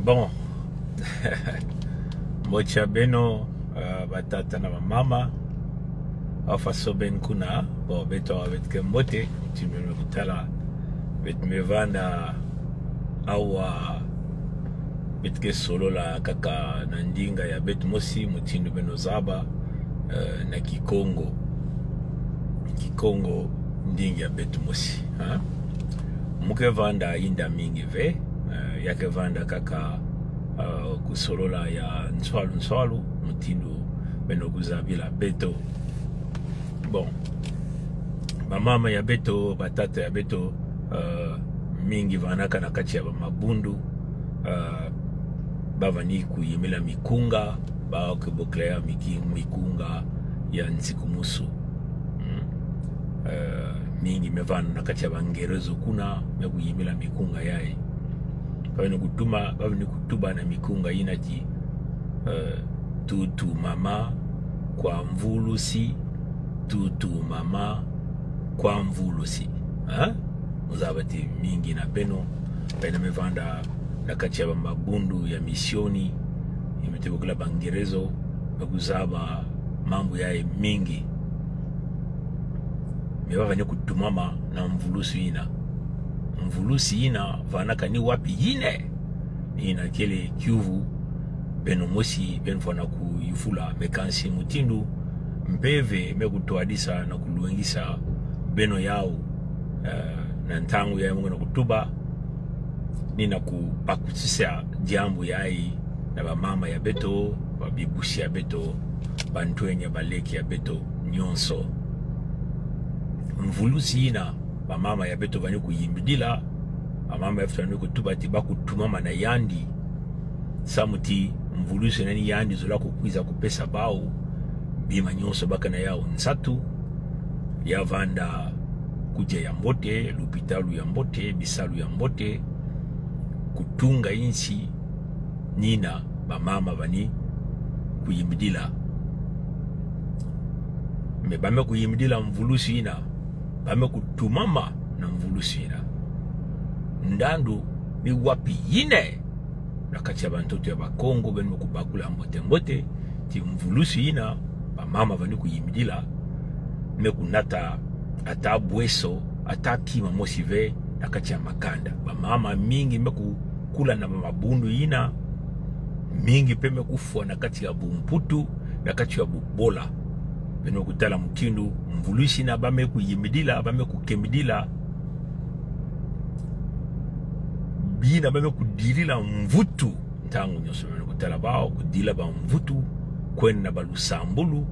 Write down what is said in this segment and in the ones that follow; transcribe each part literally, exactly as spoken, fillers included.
Bon. Mbote ya beno, eh, batata na bamama. Afaso beno kuna, bon, beto awa beto ke mbote, mutindu beno kutala. Beto me vanda awa, beto ke solola kaka na ndinga ya beto mosi, mutindu beno zaba, eh, na Kikongo. Kikongo ndinga ya beto mosi, ha? Mo ke vanda inda mingi ve, eh, ya ke vanda kaka, eh, kusolola ya nswalu nswalu, mutindu beno kuzabila beto. Bon. Bamama ya beto, batata ya beto, eh, mingi vandaka na kati ya bamabundu, eh, bavani kuyimbila mikunga, ba ke bokila ya miki-, mikunga ya nsikumusu. Mm. Eh, mingi me vanda na kati ya bangerezo kuna, me kuyimbila mikunga yayi. Bavani kutuma, bavani kutuba na mikunga yina ti, eh, tutu mama kwa mvulusi, tutu mama kwa mvulusi. Ha? Mo zaba ti mingi na beno, beno me vanda na kati ya bamabundu ya misioni, yi beto ke bokila bangerezo, me kuzaba mambu yayi mingi. Me bavani kutumama na mvulusi yina. Mvulusi yina vandaka ni wapi yine. Yina kele kiuvu beno mosi beno fwana kuyufula, me kansi mutindu mpeve me kutwadisa na kulwengisa beno yau, eh, na ntangu yayi mo ke na kutuba, ni na kubakutisa diambu yayi na bamama ya beto, babibusi ya beto, bantwenya, baleki ya beto nyonso. Mvulusi yina bamama ya beto vani kuyimbidila, bamama ya beto vani kutuba ti ba kutumama na yandi. Samu ti mvulusi yina ni yandi zola kukwiza kupesa bau bima nyonso ba ke na yau nsatu, ya vanda kudia ya mbote, lupitalu ya mbote, bisalu ya mbote, kutunga insi, ni yina bamama vani kuyimbidila. Me ba me kuyimbidila mvulusi yina, ba me kutumama na mvulusi yina. Ndandu ni wapi yine na kati ya bantoto ya Bakongo, beno me kubakula mbote mbote ti mvulusi yina bamama vani kuyimbidila, me kunata ata bweso, ata kima mosi ve na kati ya makanda. Bamama mingi me kukula na bamabundu yina, mingi mpe me kufwa na kati ya bumputu, na kati ya bubola. Beno kutala mutindu mvulusi yina ba me kuyimbidila, ba me kukembidila, bina ba me kudilila mvutu. Ntangu nyonso beno kutala bau kudila bamvutu, kwenda na balusambulu,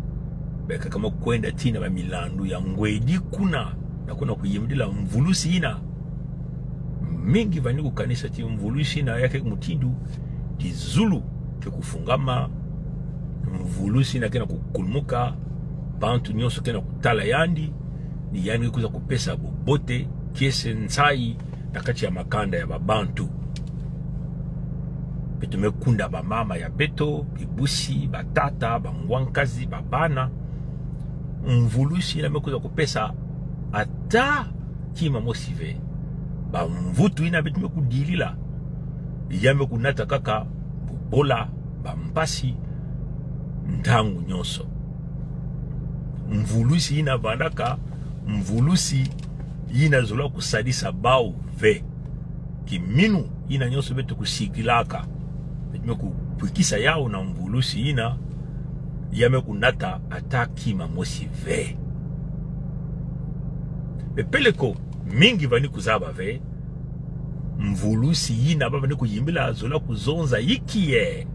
bakaka me kwenda tii na bamilandu ya ngwedi kuna, na kuna kuyimbidila mvulusi yina. Mingi vani kukanisa ti mvulusi yina ya ke mutindu ti zulu ke kufungama, mvulusi yina ke na kukulumuka, bantu nyonso ke na kutala yandi, ni yandi ke kwiza kupesa bobote, kiese nsayi na kati ya makanda ya babantu. Beto me kunda bamama ya beto, bibusi, batata, bangwankazi, babana. Mvulusi yina me kwiza kupesa ata kima mosi ve. Bamvutu yina beto me kudilila, ya me kunata kaka bubola, bampasi, ntangu nyonso. Mvulusi yina vandaka mvulusi yina zola kusadisa bau ve. Kiminu yina nyonso beto kusikilaka, beto me kukwikisa yau na mvulusi yina, ya me kunata ata kima mosi ve. Be peleko mingi vani kuzaba ve, mvulusi yina ba vani kuyimbila zola kuzonza inki ye.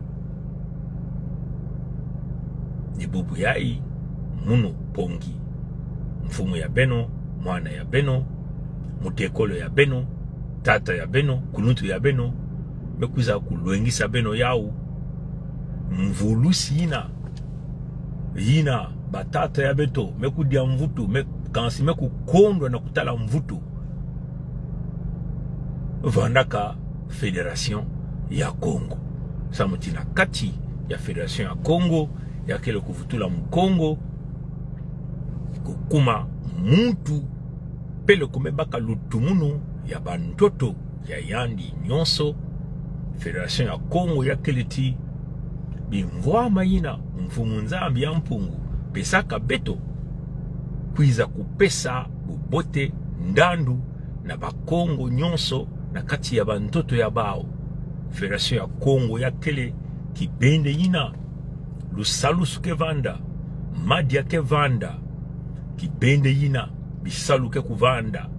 Ni bubu yayi, munu pongi, mfumu ya beno, mwana ya beno, mutekolo ya beno, tata ya beno, kuluntu ya beno, me kwiza kulwengisa beno yau. Mvulusi yina, yina batata ya beto me kudia mvutu, me kansi me kukondwa na kutala mvutu, vandaka Fédération ya Kongo. Samu ti na kati ya Fédération ya Kongo, ya kele kuvutula Mukongo kukuma muntu peleko me baka lutumunu ya bantoto ya yandi nyonso, Fédération ya Kongo ya kele ti bimvwama yina Mfumu Nzambi ya Mpungu pesaka beto, kwiza kupesa bubote, ndandu na Bakongo nyonso na kati ya bantoto ya bawu. Fédération ya Kongo ya kele kibende yina lusalusu ke vanda, madia ke vanda, kibende yina bisalu ke kuvanda,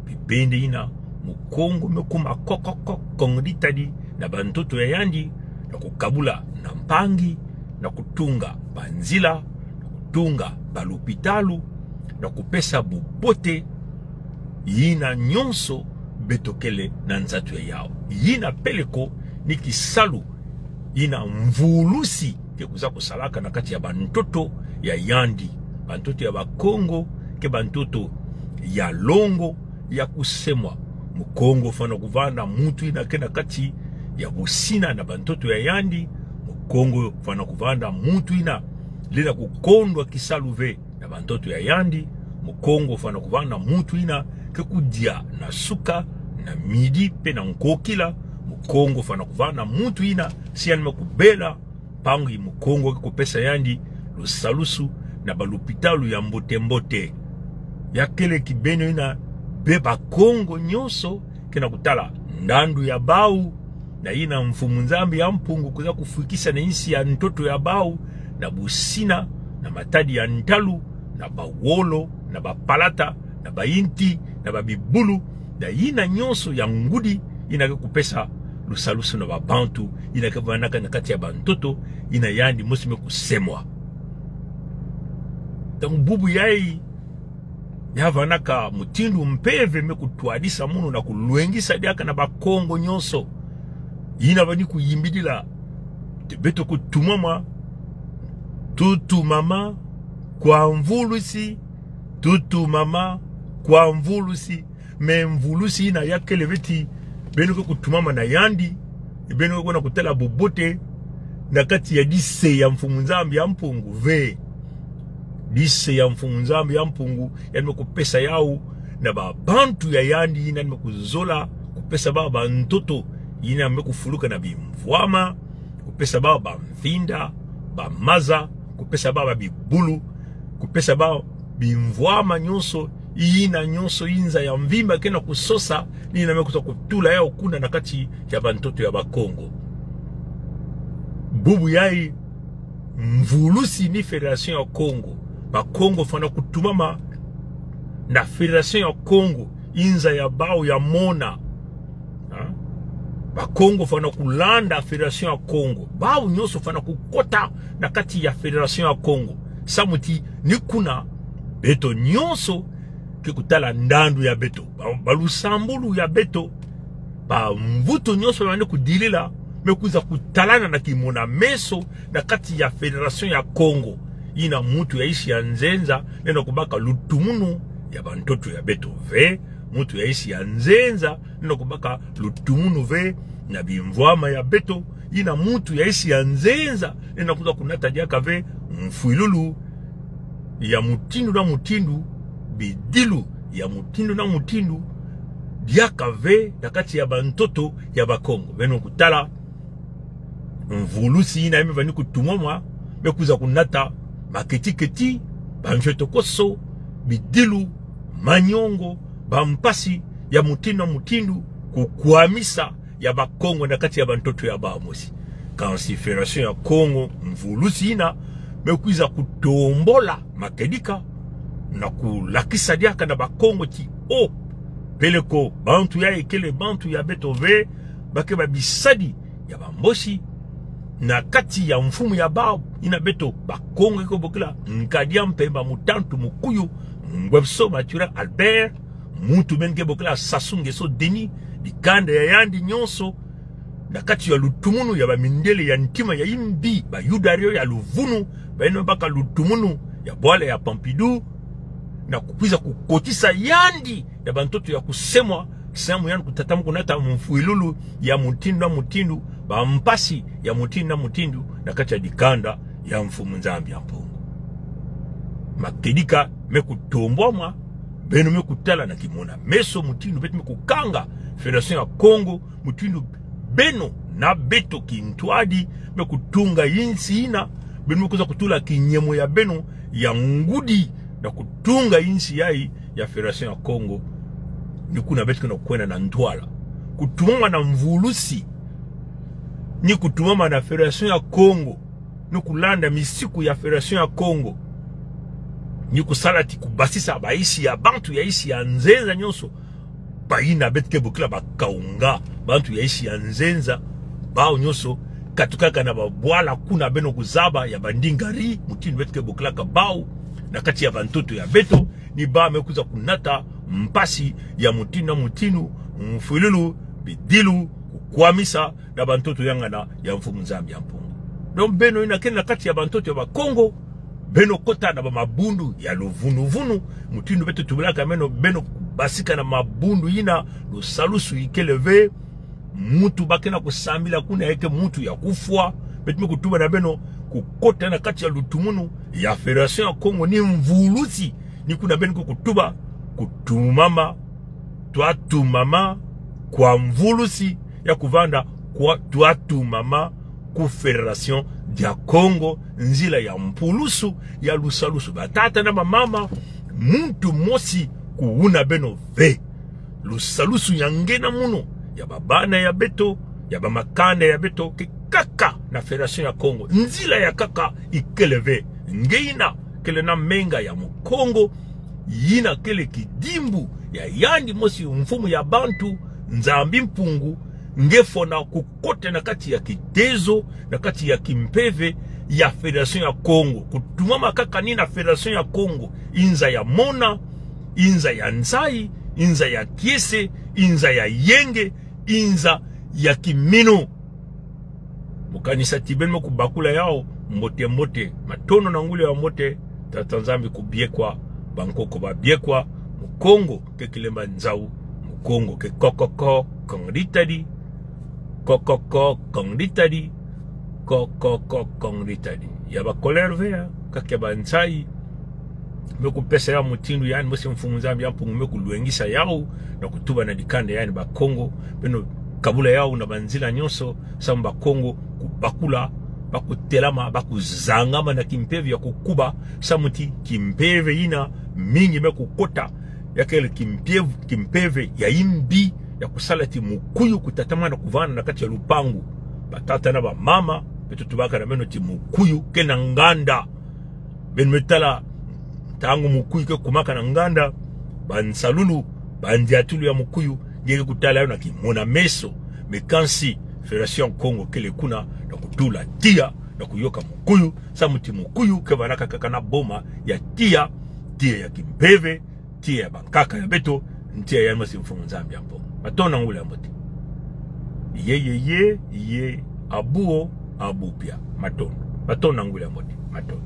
kibende yina Mukongo me kuma kokoko kongo ditadi na bantoto ya yandi, na kukabula na mpangi, na kutunga banzila, na kutunga balupitalu, na kupesa bubote, yina nyonso beto kele na nsatu ya yawu. Yina peleko ni kisalu yina mvulusi ke kwiza kusalaka na kati ya bantoto ya yandi. Bantoto ya Bakongo ke bantoto ya longo, ya kusemwa. Mukongo fwana kuvanda mutu yina ke na kati ya bosina na bantoto ya yandi. Mukongo fwana kuvanda mutu yina lenda kukondwa kisalu ve na bantoto ya yandi. Mukongo fwana kuvanda mutu yina ke kudia na suka, na midi mpe na nkokila. Mukongo fwana kuvanda mutu yina si yandi me kubela mpangi. Mukongo ke kupesa yandi lusalusu na balupitalu ya mbote-mbote. Ya kele kibende yina be Bakongo nyonso ke na kutala ndandu ya bawu, na yina Mfumu Nzambi ya Mpungu kwiza kufwikisa na insi ya ntoto ya bawu, na bosina, na matadi ya ntalu, na bawolo, na bapalata, na bayinti, na babibulu, na yina nyonso ya ngudi yina ke kupesa lusalusu na babantu yina ke vandaka na kati ya bantoto yina yandi mosi me kusemwa. Ntangu bubu yayi ya vandaka mutindu mpeve me kutwadisa munu na kulwengisa diaka na Bakongo nyonso yina bani kuyimbidila ti beto kutumama, tutumama kwa mvulusi, tutumama kwa mvulusi. Mais mvulusi yina ya kele ve ti beno ke kutumama na yandi, beno ke kwenda kutala bubote na kati ya dise ya Mfumu Nzambi ya Mpungu ve. Dise ya Mfumu Nzambi ya Mpungu yandi me kupesa yawu na babantu ya yandi yina yandi me kuzola kupesa bawu bantoto yina me kufuluka na bimvwama, kupesa bawu bamfinda, bamaza, kupesa bawu babibulu, kupesa bawu bimvwama nyonso, yina nyonso inza ya mvimba ke na kusosa, ni yina me kwiza kutula yawu kuna na kati ya bantoto ya Bakongo. Bubu yayi mvulusi ni Fédération ya Kongo. Bakongo fwana kutumama na Fédération ya Kongo, inza ya bawu ya mona. Ha? Bakongo fwana kulanda Fédération ya Kongo. Bawu nyonso fwana kukota na kati ya Fédération ya Kongo. Samu ti ni kuna beto nyonso ke kutala ndandu ya beto, ba, balusambulu ya beto, bamvutu nyonso bani kudilila, me kwiza kutalana na kimona-meso na kati ya Fédération ya Kongo. Yina mutu ya insi ya nzenza lenda kubaka lutumunu ya bantoto ya beto ve, mutu ya insi ya nzenza lenda kubaka lutumunu ve na bimvwama ya beto, yina mutu ya insi ya nzenza lenda kwiza kunata diaka ve mfwilulu ya mutindu na mutindu, bidilu ya mutindu na mutindu, diaka ve na kati ya bantoto ya Bakongo. Beno kutala mvulusi yina me vani kutumama, me kwiza kunata maketiketi, bamfiotokoso, bidilu, manyongo, bampasi ya mutindu na mutindu, kukwamisa ya Bakongo na kati ya bantoto ya bawu mosi. Kansi Fédération ya Kongo, mvulusi yina me kwiza kutombola makedika na kulakisa diaka na Bakongo ti, o, peleko bantu yayi kele bantu ya beto ve, ba ke babisadi ya bambosi na kati ya mfumu ya bawu, yina beto Bakongo ke bokila Nkadia Mpemba Mutantu Mukuyu Ngwepso Mathurin Albert, muntu beno ke bokila Sassou Nguesso Denis, dikanda ya yandi nyonso, na kati ya lutumunu ya bamindele ya ntima ya imbi, Bayuda rio ya luvunu, bayina baka lutumunu ya bwala ya Pompidou, na kukwiza kukotisa yandi na bantoto ya kusemwa, samu yandi kutatamu kunata mfwilulu ya mutindu na mutindu, bampasi ya mutindu na mutindu, na kati ya dikanda ya Mfumu Nzambi ya Mpungu. Makedika me kutombwama, beno me kutala na kimona-meso mutindu beto me kukanga Fédération ya Kongo, mutindu beno Na beto kintwadi, me kutunga insi ina, beno me kwiza kutula kinyemo ya beno ya ngudi, na kutunga insi yayi ya Fédération ya Kongo. Ni kuna beto ke na kwenda na ntwala. Kutumama na mvulusi, ni kutumama na Fédération ya Kongo, ni kulanda misiku ya Fédération ya Kongo, ni kusala ti kubasisa bainsi ya bantu ya insi ya nzenza nyonso, bayina beto ke bokila ba Kaunga, bantu ya insi ya nzenza, bawu nyonso katukaka na babwala kuna beno kuzaba ya bandinga riz, mutindu beto ke bokilaka bawu, na kati ya bantoto ya beto, ni bawu me kwiza kunata mpasi ya mutindu na mutindu, mfwilulu, bidilu, kukwamisa, na bantoto yangana ya Mfumu Nzambi ya Mpungu. Donc beno ina kena kati ya bantoto ya Bakongo, beno kota na bamabundu ya luvunuvunu, mutindu beto tubilaka beno, beno kubasika na mabundu ina, lusalusu ikele ve, muntu ba ke na kusambila kuna yeke muntu ya kufwa, beto me kutuba na beno, kukota na kati ya lutumunu ya Fédération ya Kongo ni mvulusi, ni kuna beno kutuba, kutumama, twatumama kwa mvulusi ya kuvanda, kwa twatumama ku Fédération dia Kongo, nzila ya mpulusu, ya lusalusu. Batata na bamama, muntu mosi kuwuna beno ve. Lusalusu ya nge na munu, ya babana ya beto, ya bamakanda ya beto, ke kaka na Fédération ya Kongo. Nzila ya nkaka ikele ve. Nge ina kele na menga ya Mukongo, yina kele kidimbu ya yandi mosi, mfumu ya bantu, Nzambi Mpungu, nge fona kukota na kati ya kidezo, na kati ya kimpeve ya Fédération ya Kongo. Kutumama nkaka ni na Fédération ya Kongo, inza ya mona, inza ya nsayi, inza ya kiese, inza ya yenge, inza ya kiminu. Mu kanisa ti beno me kubakula yawu mbote mbote. Matondo na ngula ya mbote. Tata Nzambi kubiekwa, bankoko babiekwa. Mukongo ke kilemba nzau. Mukongo ke kokoko kongritadi. Kokoko kongritadi. Kokoko kongritadi. Ya ba colère ve ya, kake ba nsayi. Me kupesa yawu mutindu yandi mosi Mfumu Nzambi ya Mpungu me kulwengisa yawu, na kutuba na dikanda yandi Bakongo, beno kabula yawu na banzila nyonso, samu Bakongo kubakula, ba kutelama, ba kuzangama na kimpeve ya kukuba, samu ti kimpeve ina mingi me kukota, ya kele kimpeve, kimpeve ya imbi, ya kusala ti mukuyu kutatamana kuvanda na kati ya lupangu. Batata na bamama, beto tubaka na beno ti mukuyu ke na nganda. Beno me tala, ntangu mukuyu ke kumaka na nganda, bansalulu, bandiatulu ya mukuyu, nge ke kutala yawu na kimona-meso. Mais kansi Fédération Kongo kele kuna, na kutula tiya, na kuyoka mukuyu, samu ti mukuyu ke vandaka kaka na boma ya tiya, tiya ya kimpeve, tiya ya bankaka ya beto, tiya ya mosi Mfumu Nzambi ya Mpungu. Matondo na ngula ya mbote. Ye, ye, ye, ye, abuo, abu pia. Matondo. Matondo na ngula ya mbote. Matondo.